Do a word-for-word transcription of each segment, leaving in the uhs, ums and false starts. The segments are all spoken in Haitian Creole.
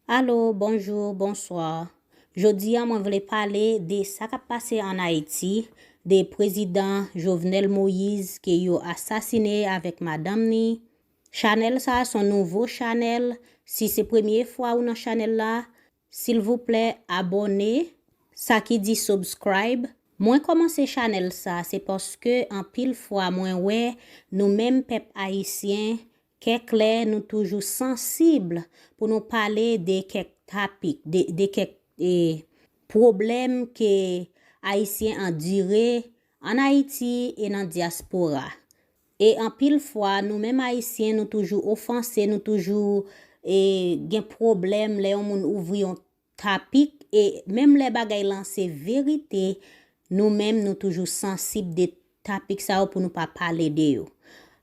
Alo, bonjou, bonswa. Jodi a, mwen vle pale de sa k ap pase ann Ayiti, de prezidan Jovenel Moïse ke yo asasine avèk madanm ni. Chanèl sa a se yon nouvo chanèl. Si se premye fwa ou nan chanèl la, silvouplè abòne, sa ki di subscribe. Mwen kòmanse chanèl sa, se paske anpil fwa mwen wè nou menm pèp ayisyen, kèk lè nou toujou sansib pou nou pale de kèk tapik, de, de kèk e, pwoblèm ke Ayisyen andire ann Ayiti e nan dyaspora. E anpil fwa, nou menm Ayisyen, nou toujou ofanse, nou toujou e, gen pwoblèm lè yon moun ouvri yon tapik, e menm lè bagay lan se verite, nou menm nou toujou sansib de tapik sa yo pou nou pa pale de yo.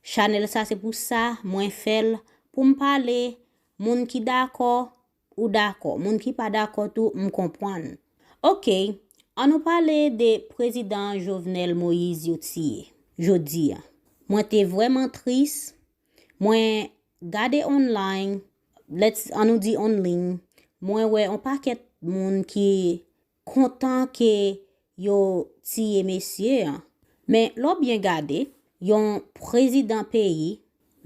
Chanèl sa se pou sa mwen fè l, pou m pale, moun ki dakò, ou dakò, moun ki pa dakò tou, m konprann. Oke, ann nou pale de prezidan Jovenel Moïse yo tiye jodi a. Mwen te vrèman tris, mwen gade online, let's, ann nou di online, mwen wè yon pakèt moun ki kontan ke yo tiye mesye an. Men lè w byen gade, yon prezidan peyi,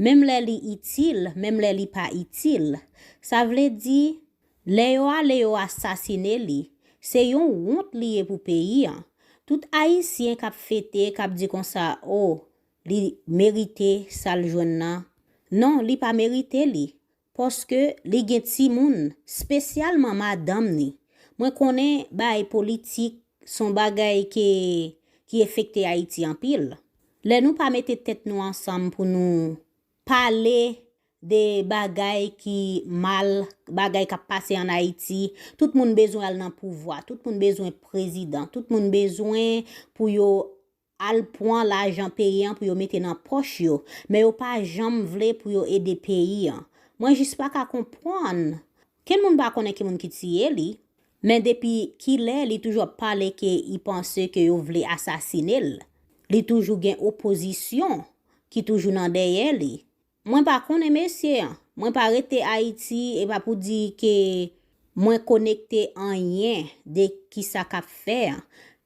menm lè li itil, menm lè li pa itil, sa vle di, lè yo ale yo asasine li, se yon wont li ye pou peyi an. Tout Ayisyen k ap fete, k ap di konsa, o, li merite sa l jwenn nan. Non, li pa merite li. Paske li gen timoun, espesyalman madanm ni. Mwen konnen bay politik se yon bagay ke, ki efekte Ayiti anpil. Lè nou pa mete tèt nou ansanm pou nou pale de bagay ki mal, bagay k ap pase ann Ayiti, tout moun bezwen al nan pouvwa, tout moun bezwen prezidan, tout moun bezwen pou yo al pran lajan peyi an pou yo mete nan pòch yo, men yo pa janm vle pou yo ede peyi an. Mwen jis pa ka konprann. Kenn moun pa konnen ki moun ki tiye li, men depi kilè li toujou ap pale ke li panse ke yo vle asasine l. Li toujou gen opozisyon ki toujou nan dèyè li. Mwen pa konnen mesye an. Mwen pa rete Ayiti, e pa pou di ke mwen konekte anyen de kisa k ap fè an.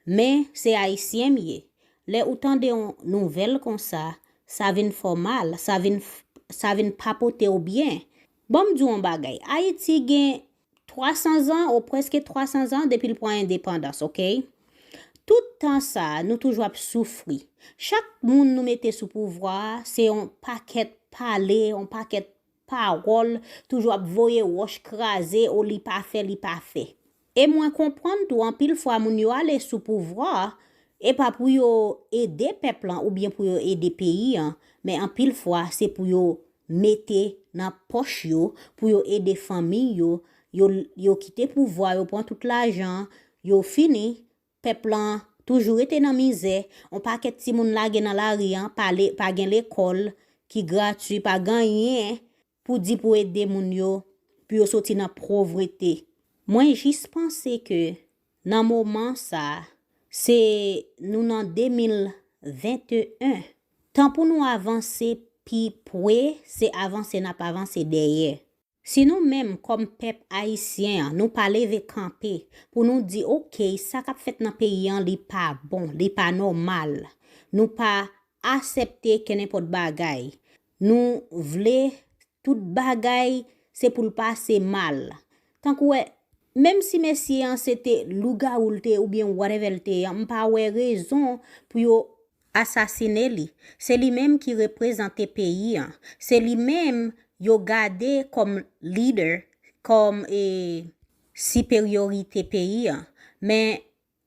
Men se Ayisyen m ye. Lè ou tande yon nouvèl konsa, sa vin fè w mal, sa vin, sa vin pa pote w byen. Ban m di w yon bagay. Ayiti gen twa san zan, ou prèske twa san zan depi l pran endepandans, oke? Tout tan sa a, nou toujou ap soufri. Chak moun nou mete sou pouvwa a, se yon pakèt pale, yon pakèt pawòl, toujou ap voye wòch kraze, o li pa fè, li pa fè. E mwen konprann tou, anpil fwa moun yo ale sou pouvwa a, e pa pou yo ede pèp lan oubyen pou yo ede peyi an, men anpil fwa se pou yo mete nan pòch yo, pou yo ede fanmi yo, yo, yo kite pouvwa, yo pran tout lajan, yo fini, pèp lan toujou rete nan mizè, yon pakèt timoun lage nan lari an, pa le, pa gen lekòl ki gratui, pa gen anyen pou di pou ede moun yo, pou yo soti nan povrete. Mwen jis panse ke nan moman sa a, se nou nan de mil venteyen, tan pou nou avanse pi pre, se avanse n ap avanse dèyè. Si nou menm, kòm pèp ayisyen an, nou pa leve kanpe pou nou di, oke, sa k ap fèt nan peyi an, li pa bon, li pa nòmal. Nou pa aksepte kenenpòt bagay. Nou vle tout bagay, se pou l pase mal. Tankou wè, menm si mesye an se te lougawou l te ye oubyen whatever l te ye, m pa wè rezon pou yo asasine li. Se li menm ki reprezante peyi an. Se li menm yo gade kòm lidè, kòm, e, siperyorite peyi an. Men,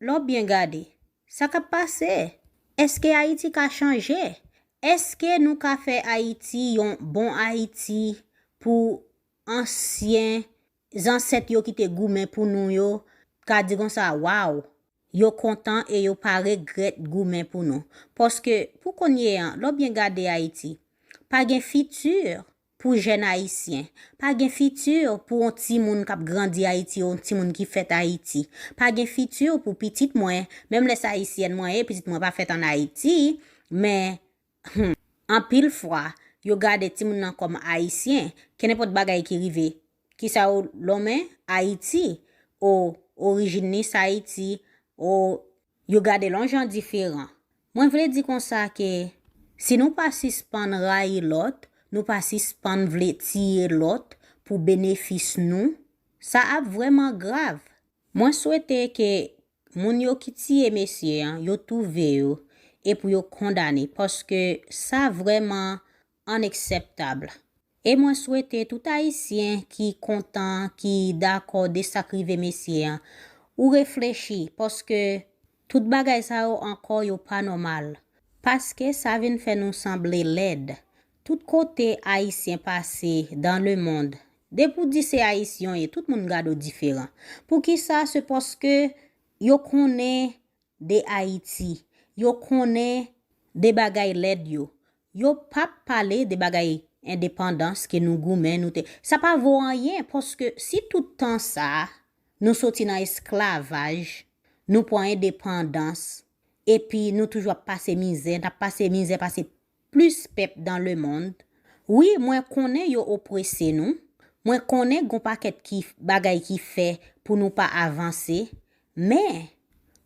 lè w byen gade, sa k ap pase? Èske Ayiti ka chanje? Èske nou ka fè Ayiti yon bon Ayiti pou ansyen zansèt yo ki te goumen pou nou yo ka di konsa, waw, yo kontan e yo pa regrèt goumen pou nou? Paske, pou kounye a, lè w byen gade Ayiti, pa gen fiti pou jèn ayisyen. Pa gen fiti pou yon timoun k ap grandi Ayiti, yon timoun ki fèt Ayiti. Pa gen fiti pou pitit mwen, menm lè se ayisyèn mwen ye, pitit mwen pa fèt ann Ayiti, men, hmm, anpil fwa, yo gade timoun nan kòm ayisyen, kenenpòt bagay ki rive, Kisa yo lonmen? Ayiti. O, orijin ni s Ayiti. O, yo gade l yon jan diferan. Mwen vle di konsa ke si nou pa sispann rayi lòt, nou pa sispann vle tiye lòt pou benefis nou, sa ap vrèman grav. Mwen swete ke moun yo ki tiye mesye an, yo twouve yo e pou yo kondane, paske sa vrèman inakseptab. E mwen swete tout Ayisyen ki kontan, ki dakò de sa k rive mesye an, ou reflechi, paske tout bagay sa yo ankò yo pa nòmal. Paske sa vin fè nou sanble lèd. Tout kote Ayisyen pase dans le monde, depi w di se Ayisyen w ye, tout moun gade w diferan. Poukisa? Se paske yo konnen de Ayiti. Yo konnen de bagay lèd yo. Yo p ap pale de bagay endepandans ke nou goumen, nou te. Sa pa vo anyen, paske si tout tan sa, nou soti nan esklavaj, nou pran endepandans, epi nou toujou ap pase mizè, n ap pase mizè, pase plis pèp dans le monde. Wi, mwen konnen yo oprese nou. Mwen konnen gon pakèt ki bagay ki fè pou nou pa avanse. Men,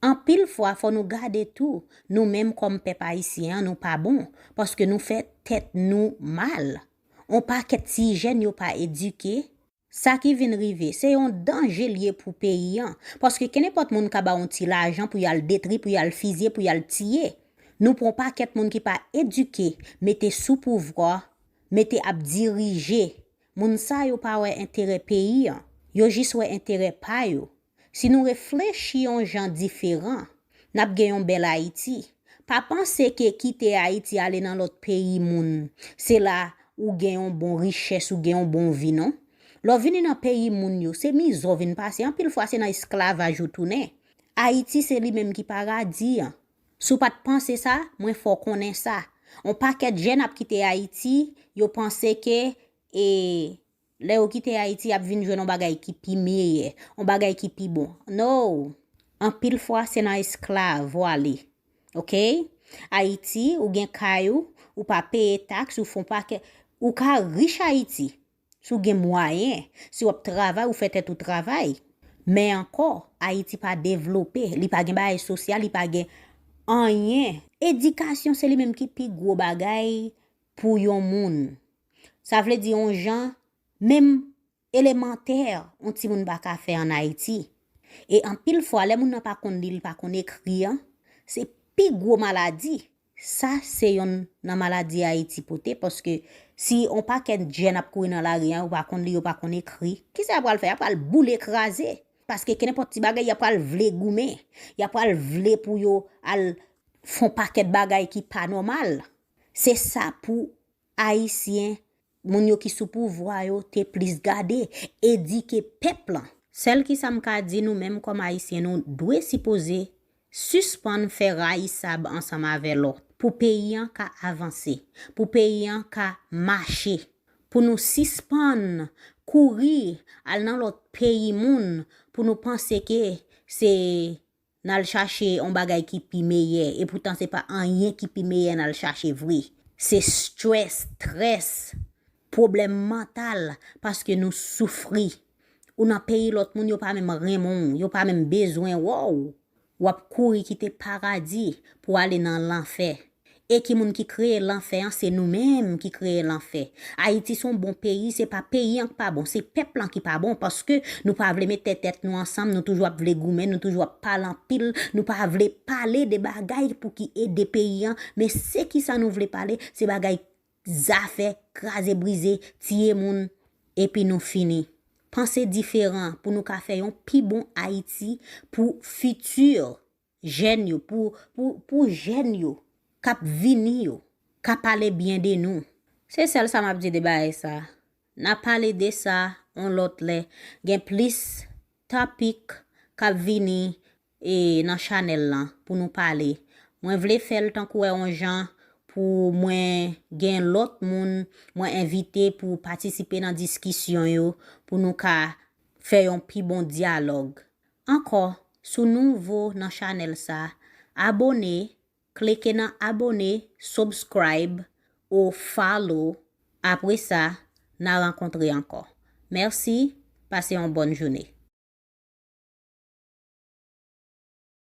anpil fwa, fò nou gade tou, nou menm kòm pèp ayisyen an, nou pa bon, paske nou fè tèt nou mal. On pakèt ti jèn yo pa edike. Sa ki vin rive, se yon danje l ye pou peyi an. Paske kenenpòt moun ka ba yon ti lajan pou y al detri, pou y al fizye, pou y al tiye. Nou pran pakèt moun ki pa edike, mete sou pouvwa, mete ap dirije. Moun sa yo pa wè enterè peyi an. Yo jis wè enterè pa yo. Si nou reflechi yon jan diferan, n ap gen yon bèl Ayiti. Pa panse ke kite Ayiti ale nan lòt peyi moun, se la ou gen yon bon richès, ou gen yon bon vi, non. Lè w vini nan peyi moun yo, se mizè w vin pase. Anpil fwa, se nan esklavaj ou tounen. Ayiti, se li menm ki paradi an. Si w pa t panse sa, mwen fè w konnen sa. On pakèt jèn ap kite Ayiti, yo panse ke, e, lè yo kite Ayiti, y ap vin jwenn on bagay ki pi meyè, on bagay ki pi bon. No! Anpil fwa, se nan esklav w ale. Oke? Ayiti, ou gen kay ou, ou pa peye taks, ou fè on pakèt. Ou ka rich Ayiti, si w gen mwayen, si w ap travay, ou fè tèt ou travay. Men ankò, Ayiti pa devlope, li pa gen bagay sosyal, li pa gen anyen. Edikasyon, se li menm ki pi gwo bagay pou yon moun. Sa vle di yon jan, menm elemantè, yon timoun pa ka fè ann Ayiti. E anpil fwa, lè moun nan pa konn li, li pa konn ekri an, se pi gwo maladi. Sa se yonn nan maladi Ayiti pote, paske si on pakèt jèn ap kouri nan lari an, yo pa konn li, yo pa konn ekri, kisa y ap pral fè? Y ap pral boule kraze. Paske kenenpòt ti bagay, y ap pral vle goumen. Y ap pral vle pou yo al fè on pakèt bagay ki pa nòmal. Se sa pou Ayisyen, moun yo ki sou pouvwa yo, te plis gade, edike pèp lan. Sèl kisa m ka di, nou menm kòm Ayisyen, nou dwe sipoze sispann fè rayisab ansanm avè lòt, pou peyi an ka avanse, pou peyi an ka mache, pou nou sispann kouri al nan lòt peyi moun, pou nou panse ke se n al chache yon bagay ki pi meyè, epoutan se pa anyen ki pi meyè n al chache vre. Se strès, strès, pwoblèm mantal, paske nou soufri. Ou nan peyi lòt moun, yo pa menm renmen w, yo pa menm bezwen wè w. W ap kouri kite paradi pou ale nan lanfè. E ki moun ki kreye lanfè an? Se nou menm ki kreye lanfè. Ayiti se yon bon peyi, se pa peyi an k pa bon, se pèp lan ki pa bon, paske nou pa vle mete tèt nou ansanm, nou toujou ap vle goumen, nou toujou ap pale anpil, nou pa vle pale de bagay pou ki ede peyi an, men se kisa nou vle pale, se bagay zafè, kraze brize, tiye moun, epi nou fini. Panse diferan pou nou ka fè yon pi bon Ayiti pou fiti jèn yo, pou, pou, pou jèn yo k ap vini yo, ka pale byen de nou. Se sèl sa m ap di de bagay sa. N a pale de sa yon lòt lè. Gen plis topik k ap vini e nan chanèl lan pou nou pale. Mwen vle fè l tankou wè yon jan pou mwen gen lòt moun mwen envite pou patisipe nan diskisyon yo, pou nou ka fè yon pi bon dyalòg. Ankò, si w nouvo nan chanèl sa, abone, klike nan abone, subscribe ou follow. Apre sa, n a rankontre ankò. Mèsi, Pase yon bòn jounen.